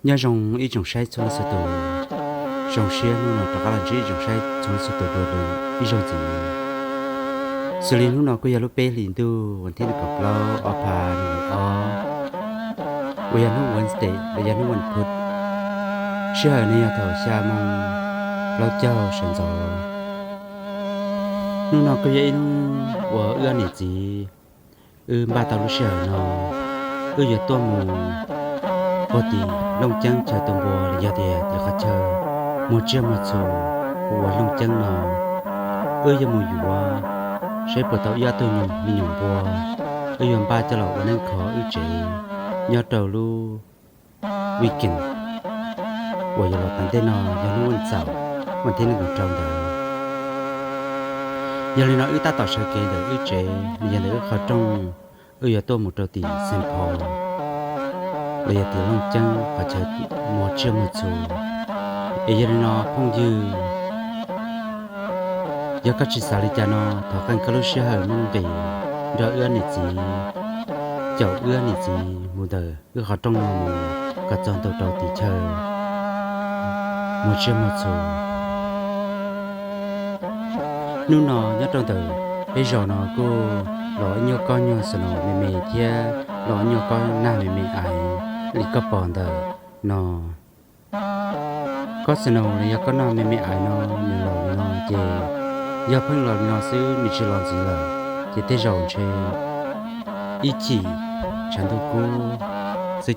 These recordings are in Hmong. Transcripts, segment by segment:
Nyob zoo ib tsoom saib txhua leej txhua tus, zoo siab hnub no rov qab los ntsib ib tsoom saib txhua leej txhua tus dua ib zaug ntxiv. Xws li hnub no kuj yog lub peb hlis ntuj vas thib nees nkaum plaub ob phav nees nkaum ob, uas yog hnub Wednesday los yog hnub vas phuv, sij hawm no yog thaum xya moo plaub caug sawv ntxov. Hnub no kuj yog ib hnub uas wb ob niam txiv wb npaj tau lub sij hawm no, wb yuav tuaj mus puag tim Looj Ceeb chaw tua npua los yog tias tim qhov chaw muag tsiaj muag txhu uas Looj Ceeb no. Wb yuav mus yuav saib puas tau ib ob tug me nyuam npua, wb yuav npaj coj los ua neeb kho wb tsev nyob rau lub weekend uas yuav los tom ntej no, yog hnub vas xaum vas thib nees nkaum rau ntawd. Yog li no wb tab tom sawv kev ntawm wb tsev los yog ntawm wb qhov rooj, wb yuav tuaj mus rau tim Saint Paul los yog tim Looj Ceeb qhov chaw muag tsiaj muag txhu. Es yog li no phooj ywg, yog koj tsis xav li cas no, thov qee koj lub sij hawm muaj nuj nqis nrog wb ob niam txiv, caum wb ob niam txiv mus ntawm wb qhov rooj no mus kom txog ntua rau tim chaw muag tsiaj muag txhu. Hnub no nyob rau ntawm peb zos no kuj los ib nyuag kob nyuag snow me me thiab los ib nyuag kob nag me me aiv li koj pom ntawm no. Kob snow los yog kob nag me me aiv no nws los li no ces yog pheej los li no xwb, nws tsis los ntxiv lawm ces tej zaum ntshe ib chim tshav ntuj kub xwb ces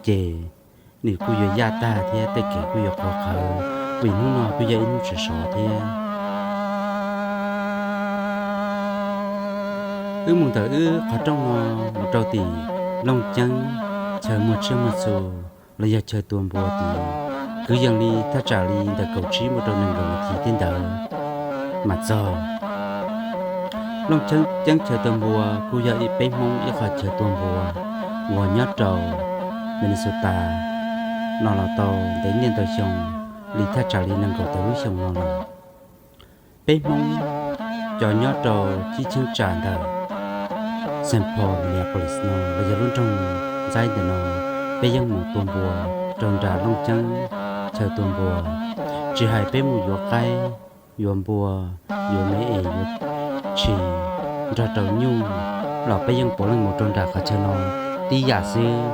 nws kuj yuav yaj tag thiab tej kev kuj yuav qhuav qhawv, vim hnub no kuj yog ib hnub sov sov thiab. Wb mus ntawm wb qhov rooj no mus rau tim Looj Ceeb chaw muag tsiaj muag txhu los yog chaw tua npua tid, kwv yees li thaj tsam li ntawm kaum tsib mus rau nees nkaum nas this tej ntawd mam txog. Looj Ceeb chaw tua npua kuj yog peb Hmoob ib qho chaw tua npua uas nyob rau Minnesota no los tau ntev niaj ntau xyoo, li thaj tsam li nees nkaum tawm lub xyoo no lawm. Peb Hmoob cov nyob rau cib cheeb tsam ntawm Saint Paul Minneapolis no los yog lub nroog ntxaib ntawm no, peb yeej mus tua npua rau nram Looj Ceeb chaw tua npua. Tsis hais peb mus yuav qaib, yuav npua, yuav me es, yuav tshis, nrog rau nyuj los peb yeej puav leej mus rau nram qhov chaw no tib yam xwb.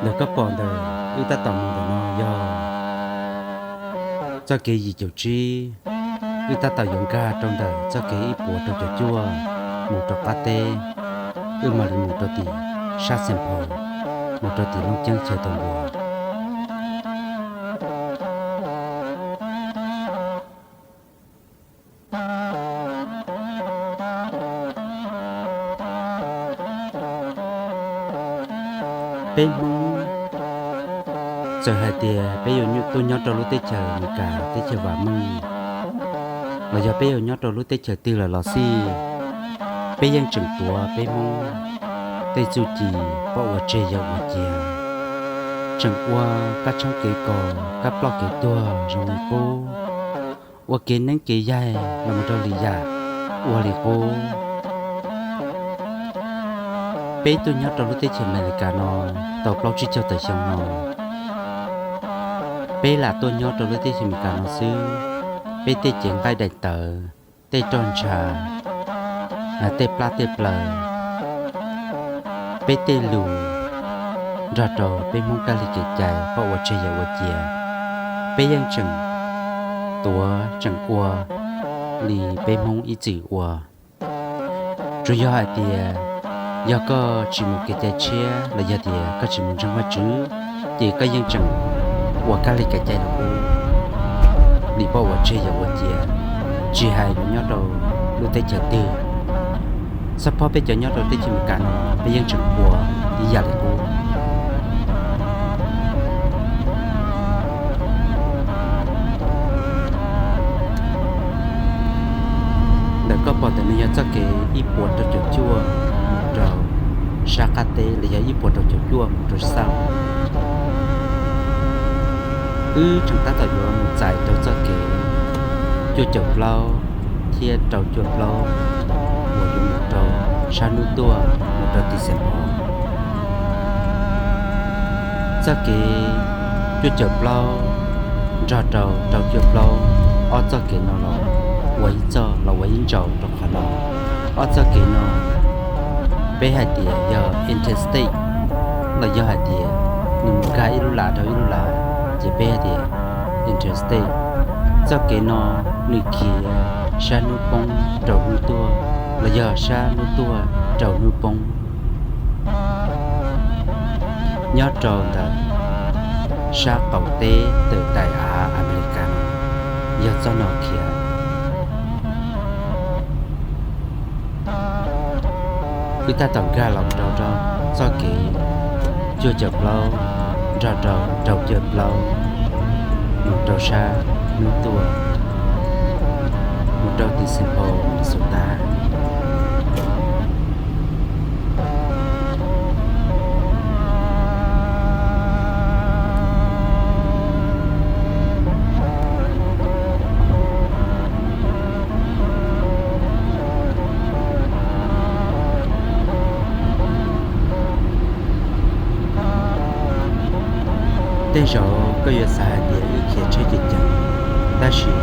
Ntawm koj pom ntawm wb tab tom mus ntawm no yog txoj kev yim caum tsib, wb tab tom yuav nkag rau ntawm txoj kev ib puas rau caum cuaj mus rau qab teb, wb mam li mus rau tim sab Saint Paul, mus rau tim Looj Ceeb chaw tua npua. Peb Hmoob, txawm hais tias peb yuav tuaj nyob rau lub teb chaws Amelikas teb chaws vam meej, los yog peb yuav nyob rau lub teb chaws twg lawm los xij, peb yeej tseem tuav peb Hmoob tej txuj ci pab ua tseg yawm ua cia, tseem ua kab tshoob kev kos, kab ploj kev tuag zoo li qub, ua kev neeb kev yaig los mus rau lwm yam ua li qub. Peb tuaj nyob rau lub teb chaws Amelikas no tau plaub tsib caug tawm xyoo no, peb lam tuaj nyob rau lub teb chaws Amelikas no xwb, peb tej cev nqaij daim tawv, tej roj ntsha, tej plab tej plaws, peb tej lus nrog rau peb Hmoob kab lig kev cai pab ua tseg yawm ua cia, peb yeej tseem tuav tseem ua li peb Hmoob ib txwm ua. Tsuas yog hais tias yog koj tsis mus kev cai tshiab los yog tias koj tsis mus ntseeg Vajtswv, ces koj yeej tseem ua kab lig kev cai li qub, li pab ua tseg yawm ua cia, tsis hais yuav nyob rau lub teb chaws twg. Xab phob peb cov nyob rau teb chaws Amelikas no peb yeej tseem ua ib yam li qub. Ntawm koj pom ntawm no yog txoj kev ib puas rau caum cuaj mus rau sab qab teb los yog ib puas rau caum cuaj mus rau south. Wb tseem tab tom yuav mus txais rau txoj kev cuaj caum plaub thiab rau cuaj plaub uas yuav mus rau sab hnub tuaj rau December. Txoj kev cuaj caum plaub nrog rau rau cuaj plaub, ob txoj kev no los ua ib txoj los ua ib ntsaus rau qhov no. Ob txoj kev no peb hais tias yog interstate, los yog hais tias nws mus nkag ib lub lav rau ib lub lav, ces peb hais tias interstate. Txoj kev no nws khiav sab hnub poob rau hnub tuaj, los yog sab hnub tuaj rau hnub poob, nyob rau ntawm sab qaum teb tawm tais av Amelikas no, yog txoj no khiav. Wb tab tom nkag los rau rau txoj kev cuaj caum plaub nrog rau rau cuaj plaub mus rau sab hnub tuaj, mus rau December Minnesota. Tej zaum koj yuav xav hais tias wb khiav tsheb ceev ceev, tab sis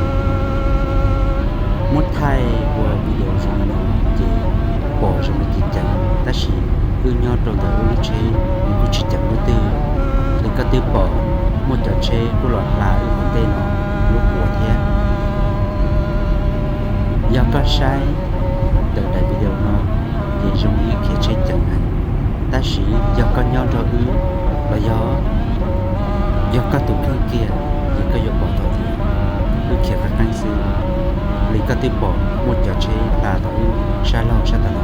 muab thaij ua video zoo li no ces pom zoo li ceev ceev, tab sis wb nyob rau ntawm wb lub tsheb nws kuj tsis ceev lub twg li. Koj twb pom muaj cov tsheb kuj los hla wb qhov ntej no lub quav thiab. Yog koj saib ntawm daim video no ces zoo li wb khiav tsheb ceev heev, tab sis yog koj nyob nrog wb los yog, yog koj tus kheej kiag ces koj yuav pom tau tias wb khiav qeeb qeeb xwb, li koj twb pom muaj cov tsheb hla tau wb sab laug sab tom no.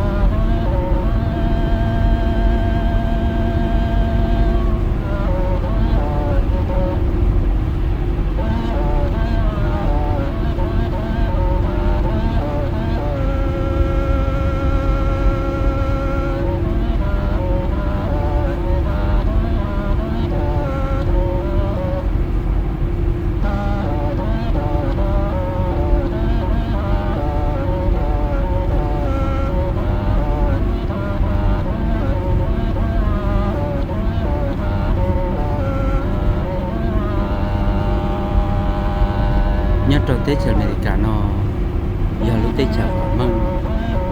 Nyob rau teb chaws Amelikas no yog lub teb chaws vam meej,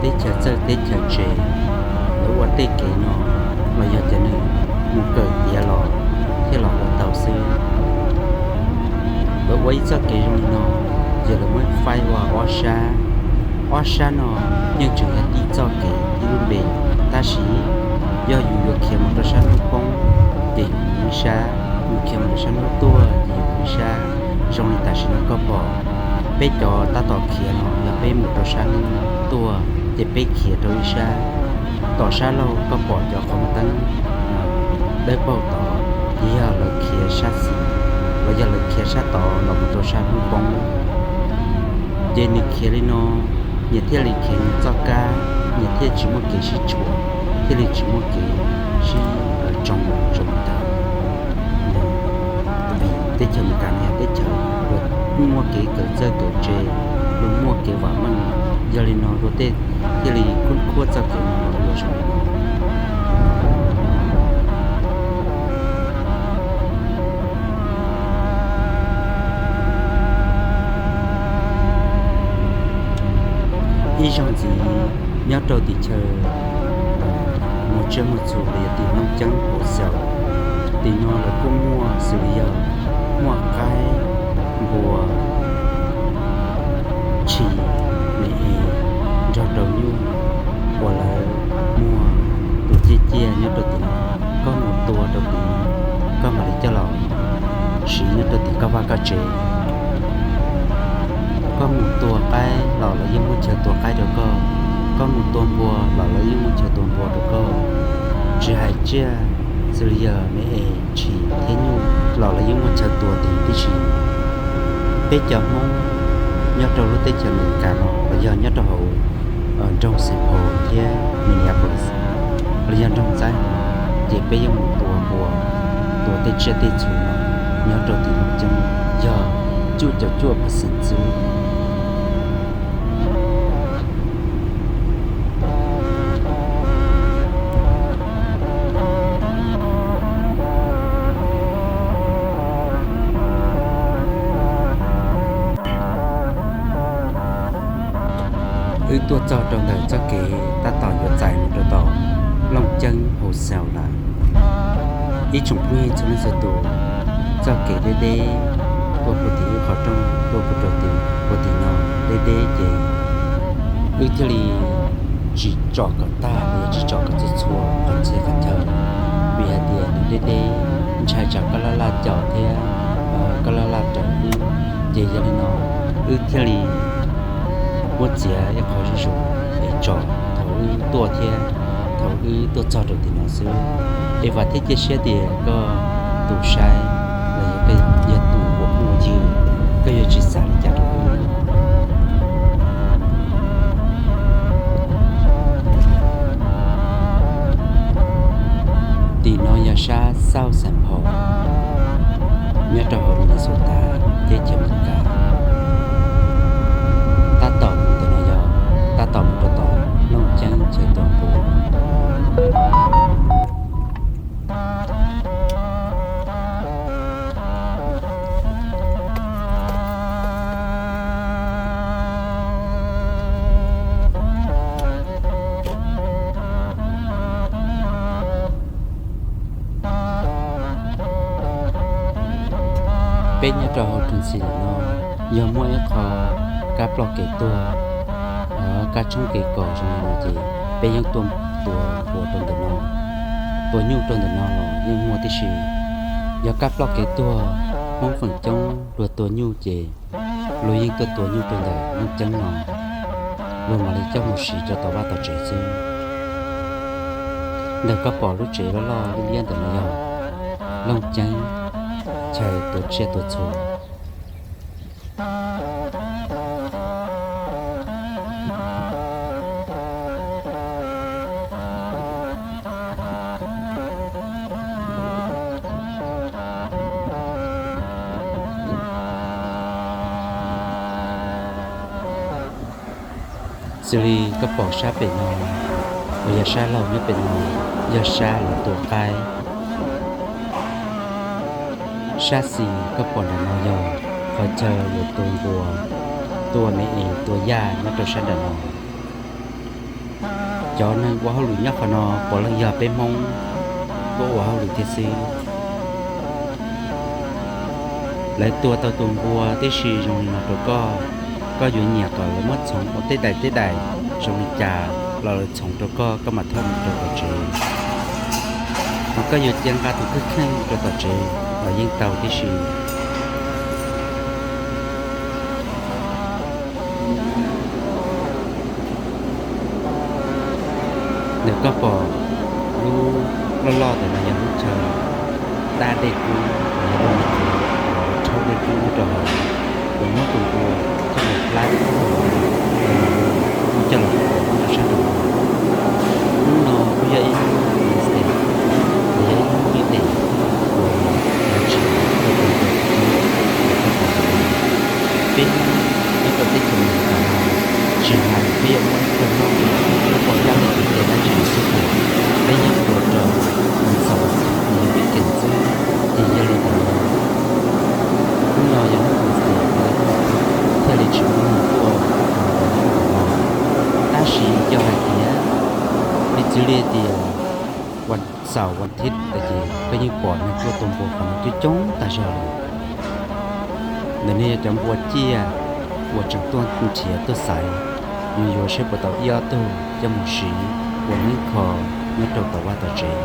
teb chaws txawj teb chaws tse, lawv ua tej kev no los yog cov neeg mus kawm tiav los thiaj los ua tau xwb. Lawv ua ib txoj kev zoo li no, ces lawv muab faib ua ob sab. Ob sab no yeej tseem yog tib txoj kev ib lub npe, tab sis yog yus yuav khiav mus rau sab hnub poob ces yus mus ib sab, yus khiav mus rau sab hnub tuaj ces yus mus ib sab. Zoo li tam sim no koj pom peb cov tab tom khiav no yog peb mus rau sab hnub tuaj ces peb khiav rau ib sab. Tom sab laug koj pom cov qhov muag teeb dawb paug tod, ces yog lawv khiav sab xis, los yog lawv khiav sab tod los mus rau sab hnub poob. Ces nws khiav li no, nyias thiaj li khiav nyias txoj kab, nyias thiaj tsis muaj kev sib tshuam, thiaj li tsis muaj kev sib tsoo zoo li ntawd. Vim teb chaws Amelikas no yog teb chaws luag muaj kev kawm txawj kawm tse, luag muaj kev vam meej, yog li no luag tej thiaj li kub khuab txoj kev no los ua zoo li no. Ib zaug ntxiv, nyob rau tim chaw muag tsiaj muag txhu los yog tim Looj Ceeb Phuv Xyaum, tim no lawv kuj muaj xws li yog muaj qaib, npua, tshis, me es, nrog rau nyuj uas lawv muag tus ciaj ciaj nyob rau tim no. Koj mus tua rau tim no, koj mam li coj los siv nyob rau tim koj vaj koj tsev. Koj mus tua qaib los lawv yeej muaj chaw tua qaib rau koj, koj mus tua npua los lawv yeej muaj chaw tua npua rau koj. Tsis hais tsiaj xws li yog me es, tshis thiab nyuj los lawv yeej muaj chaw tua tid tib si. Peb cov Hmoob nyob rau lub teb chaws Amelikas no los yog nyob rau hauv nroog Saint Paul thiab Minneapolis, los yog nroog Txaib, ces peb yeej mus tua npua, tua tej tsiaj tej txhu no nyob rau tim Looj Ceeb yog cuaj caum cuaj percent xwb. tuaj txog rau ntawm txoj kev tab tom yuav txais mus rau tom Looj Ceeb Hau Xaus lawm. Ib tsoom phooj ywg txhua leej txhua tus, txoj kev deb deb tuaj puag tim wb qhov rooj tuaj puag rau tim puag tim no deb deb ces wb thiaj li tsis tsom kom tag los yog tsis tsom kom txhua txhua qhov txhia qhov chaw, vim hais tias nws deb deb, ntshai tsam koj laj laj caum thiab koj laj laj raws wb. Ces yog li no wb thiaj li muab txiav ib qho zuj zus es tsom thaum wb tuaj thiab thaum wb tuaj txog rau tim no xwb. Es vam thiab cia siab tias koj tus saib los yog koj yog tus ua phooj ua ywg, koj yuav tsis xav li cas rau wb. Tim no yog sab South Saint Paul, nyob rau hauv Minnesota, teb chaws Amelikas. Tab tom mus ntawm no yog tab tom mus rau tom Looj Ceeb chaw tua npua. Peb nyob rau hauv Tennessee no yog muaj ib qho kab ploj kev tuag, kab tshoob kev kos zoo li no ces peb yeej tuaj tua npua rau ntawm no, tua nyuj rau ntawm no los yeej muaj tib si. Yog kab ploj kev tuag, Hmoob feem coob luag tua nyuj ces luag yeej tuaj tua nyuj rau ntawm Looj Ceeb no, luag mam li coj mus siv rau tom vaj tom tsev xwb. Ntawm koj pom lub tsev loj loj liab liab ntawm no yog Looj Ceeb chaw tuav tsiaj tuav txhu. Xws li koj pom sab pem no, uas yog sab laug nyob pem no, yog sab lawv tua qaib. Sab xis koj pom nram no yog qhov chaw lawv tua npua, tua me es tua yaj nyob rau sab nram no. Cov neeg ua hauj lwm nyob qhov no puav leej yog peb Hmoob tuaj ua hauj lwm thiab xwb. Lawv tua tau tus npua tib si zoo li no rau koj, koj yuav nyiam kom lawv muab txhoov ua tej daim tej daim zoo li cas los lawv txhoov rau koj, koj mam thauj mus rau tom tsev. Ho koj yuav cia nqa tus kheej kheej rau tom tsev los yeej tau tib si. Ntawm koj pom lub loj loj ntawm no yog lub chaw dab dej kub, yog lub chaw uas rhaub dej kub nyob rau hauv, uas muab tus npua coj los plab coj los tua, coj los tua nyob rau sab nraum no. Hnub no kuj yog ib hnub Wednesday, los yog ib hnub ib tes uas lawv tsis tau tua npua tib si. Peb Hmoob nyob rau teb chaws Amelikas no, tsis hais peb yuav muaj ib txoj hmoob, muaj poj yab los yog tes dab tsi xwb thaum peb nyob tua rau mus xaus mus yog weekend xwb. Ces yog li ntawd, hnub no yog hnub Wednesday, thiaj li tsis muaj neeg tuaj mus ua hauj lwm no. Tab sis yog hais tias piv txwv li tias vas xaum vas thiv tas ces koj yeej pom neeg tuaj tua npua qhov no coob coob tag zog li. Ntawm no yog cov npua ciaj uas tseem tuaj nrhiav tuaj xaiv, yuav yuav saib puas tau ib ob tug coj mus siv ua neeb kho nyob rau tom vaj tom tsev.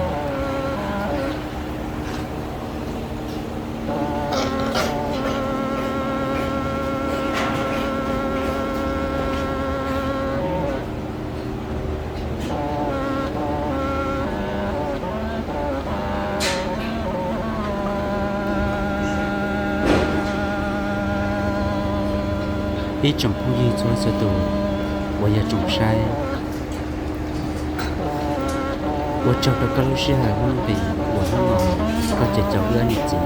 Ib tsoom phooj ywg txhua leej txhua tus uas yog tsoom saib, ua tsaug rau koj lub sij hawm muaj nuj nqis uas hnub no koj caum caum wb ob niam txiv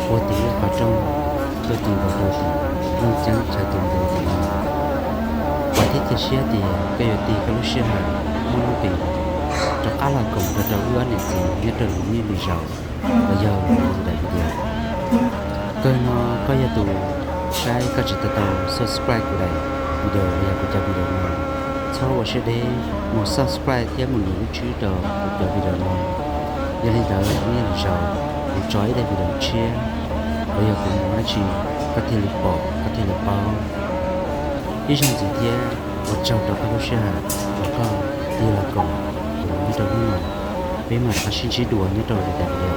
puag tim wb qhov rooj tuaj tua npua rau tim Looj Ceeb chaw tua npua tim no. Vam thiab cia siab tias koj yuav tig koj lub sij hawm muaj nuj nqis rov qab los koom nrog rau wb ob niam txiv nyob rau lwm niaj lwm zaus los yog lwm daim video. Kawg no koj yog tus saib koj tsis tau tau subscribe kuv daim video los yog kuv cov video no, txhob ua siab deb mus subscribe thiab mus nias lub tswb rau kuv cov video no. Yog li ntawd, ib zaug kuv tso ib daim video tshiab, los yog kuv mus dab tsi, koj thiaj li pom, koj thiaj li paub. Ib zaug ntxiv thiab, ua tsaug rau koj lub sij hawm uas koj tig los koom kuv nyob rau hnub no. Peb mam rov qab sib ntsib dua nyob rau lwm daim video.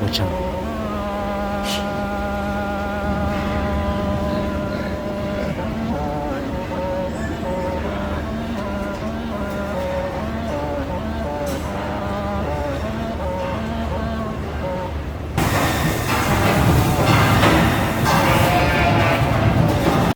Ua tsaug.